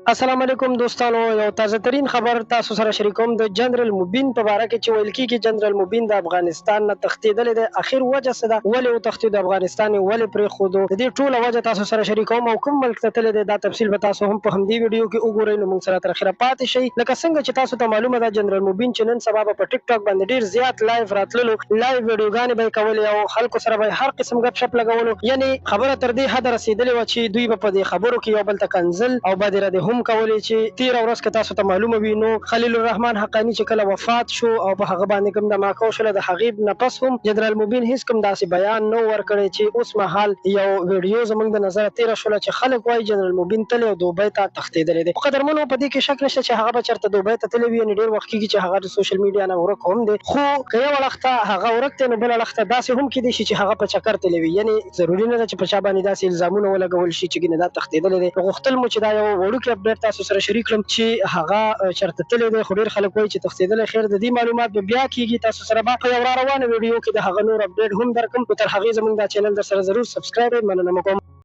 السلام علیکم دوستانو، یو تازه ترین خبر تاسو سره شریکوم د جنرال مبین په باره کې چې ویل کیږي جنرال مبین د افغانستان نه تښتیدلی دی. اخر وجه څه ده؟ ولې وتښتید؟ افغانستان یې ولې پرېښودو؟ د دې ټوله وجه تاسو سره شریکوم او کوم ملک ته تللی دی، دا تفصیل به تاسو هم په همدې ویډیو کې وګورئ. نو موږ سره تر اخره پاتې شئ. لکه څنګه چې تاسو ته معلومه ده، جنرال مبین چې نن سبا به په ټیک ټاک باندې ډیر زیات لایو راتللو، لایو ویډیوګانې به یې کولې او خلکو سره به یې هر قسم ګپ شپ لګولو. یعنې خبره تر دې حده رسیدلې وه چې دوی به په دې خبرو کې یو بل ته کنځل او بدې ردې هم کولې. چې تیره ورځ که تاسو ته معلومه وي، نو خلیل الرحمن حقاني چې کله وفات شو او په هغه باندې کوم دماکه وشوله، د هغې نه پس هم جنرال مبین هیڅ کوم داسې بیان نه ورکړی. چې اوس مهال یو ویډیو زمونږ د نظره تیره شوله چې خلک وایي جنرال مبین تللی او دوبۍ ته تښتېدلی دی. خو قدرمنو، په دې کې شک نشته چې هغه به چېرته دوبۍ ته تللی وي، یعنې ډېر وخت کېږي چې هغه د سوشل میډیا نه ورک هم دی. خو که یو اړخ ته هغه ورک دی، نو بل اړخ ته داسې هم کېدای شي چې هغه په چکر تللی وي. یعنې ضروري نه ده چې په چا باندې داسې الزامونه ولګول شي چې ګینه دا تښتېدلی دی. غوښتل مو چې دا یو وړوکی اپډیټ تاسو سره شریک کړم چې هغه چېرته تللی دی، خو ډېر خلک وایي چې تښتېدلی. خیر، د دې معلومات به بیا کېږي، تاسو سره به په یو را روانه ویډیو کې د هغه نور اپډیټ هم درکړم. نو تر هغې زموږ دا چینل در سره ضرور سبسکرایب کړئ. مننه مو کوم.